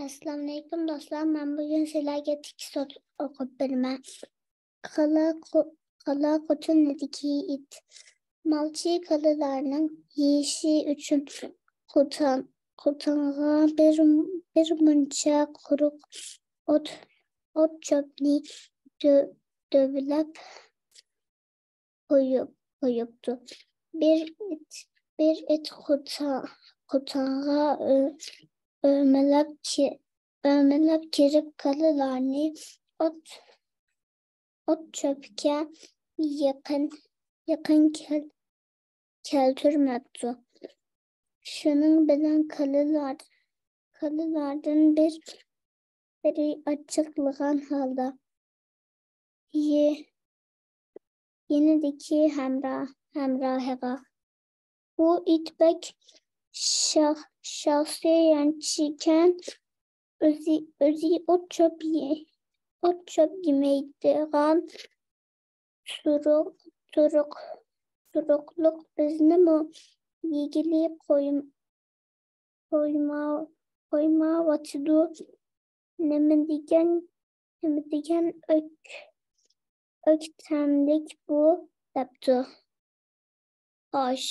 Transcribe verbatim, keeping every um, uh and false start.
ئەسسالامۇئەلەيكۇم دوستلار، مەن بۈگۈن سىلەرگە تېكىست ئوقۇپ بېرىمەن. كالا قو-، كالا قوتۇنىدىكى ئىت. مالچى كالىلارنىڭ يېيىشى ئۈچۈن قوتان-، قوتانغا بىر، بىر مۇنچە قۇرۇق ئوت، ئوت چۆپنى دۆ-، دۆۋىلەپ قويۇپ، قويۇپتۇ. بىر ئىت، بىر ئىت قوتا-، قوتانغا ئۆ-، ئۆمىلەپ كى-، ئۆمىلەپ كىرىپ، كالىلارنى ئوت، ئوت چۆپكە يېقىن، يېقىن كەل-، كەلتۈرمەپتۇ. شۇنىڭ بىلەن كالىلار، كالىلاردىن بىر، بىرى ئاچچىقلىغان ھالدا يېنىدىكى ھەمراھ-، ھەمراھىغا: «بۇ ئىت بەك شاخ-، شاخسىيانچىكەن، ئۆزى، ئۆزى ئوت چۆپ يې-، ئوت چۆپ يېمەيدىغان سۇرۇق-، سۇرۇق-، سۇرۇقلۇق بىزنىمۇ يېگىلى قويم-، قويما-، قويمايۋاتىدۇ. نېمە دېگەن، نېمە دېگەن ئۆك-، ئۆكتەملىك بۇ؟» دەپتۇ. ئاش،